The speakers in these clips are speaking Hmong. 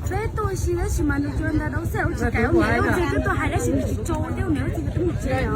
Peb tuaj si tab sis mas nws tsis tau ntau dab tsi, ua txiv twb tuaj hais tab sis nws tsis tso, twb ua niam ua txiv twb mus tsev.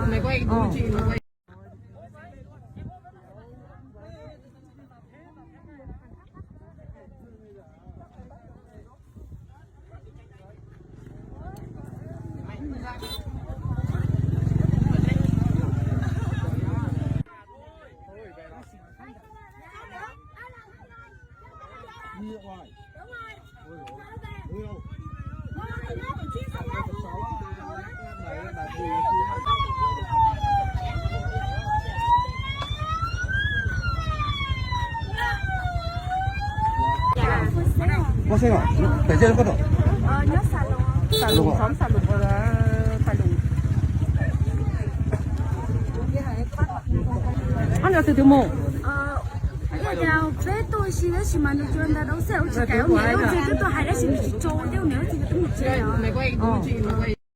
Peb tuaj si tab sis mas nws tsis tau ntau dab tsi, ua txiv twb tuaj hais tab sis nws tsis tso, twb ua niam ua txiv twb mus tsev.